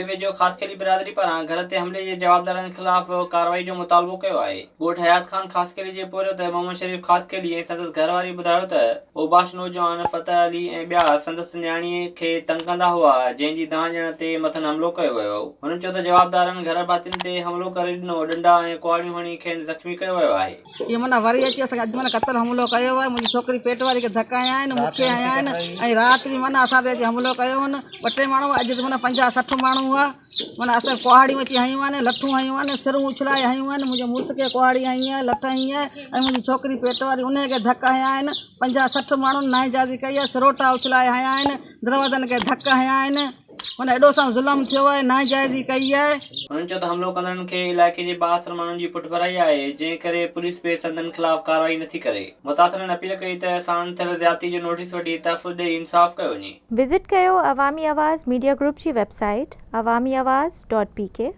جهنڊي ويجهو خاصخيلي برادري پاران گهر تي حملي جي جوابدارن خلاف ڪارروائي جو مطالبو ڪيو آهي. ڳوٺ حيات خان خاصخيلي جي پورهيت محمد شريف خاصخيلي ۽ سندس گهر واري ٻڌايو ته اوباش نوجوان فتح علي ۽ ٻيا سندس نياڻي کي تنگ ڪندا هئا جنهن جي دانهن ڏيڻ تي مٿن حملو ڪيو ويو. هنن چيو ته جوابدارن گهر ڀاتين تي حملو ڪري ڏنو، ڏنڊا ۽ ڪهاڙيون هڻي کين زخمي ڪيو ويو آهي. اهي معنيٰ وري اچي اسان کي اڄ معنيٰ قتل حملو ڪيو آهي منهنجي ڇوڪري پيٽ واري کي ڌڪ هنيا آهن مون کي هنيا آهن ۽ رات به معنيٰ اسان تي اچي حملو ڪيو هن ٻه ٽي ماڻهو هئا اڄ ته معنيٰ 50 60 ماڻهو هئا معنيٰ اسان کي ڪهاڙيون اچي هنيون آهن لٺون هنيون آهن سرون اڇلائي هنيون آهن منهنجي مڙس کي ڪهاڙي هنئي آهي لٺ هنئي آهي ۽ منهنجي ڇوڪري پيٽ واري انهي کي ڌڪ هنيا آهن 50 60 ماڻهن ناانصافي ڪئي آهي سروٽا اڇلائي هنيا آهن دروازن کي ڌڪ هنيا آهن معنيٰ ايڏو سان ظلم ٿيو آهي ناجائزي ڪئي آهي. هنن چيو ته حملو ڪندڙن کي علائقي جي بااثر ماڻهن جي پٺڀرائي آهي جنهن ڪري پوليس به سندن خلاف ڪارروائي نٿي ڪري. متاثرن اپيل ڪئي ته ساڻن ٿيل زيادتي جو نوٽيس وٺي تحفظ ڏئي انصاف ڪيو وڃي. وزٽ ڪيو عوامي آواز ميڊيا گروپ جي website Awami Awaz dot P K.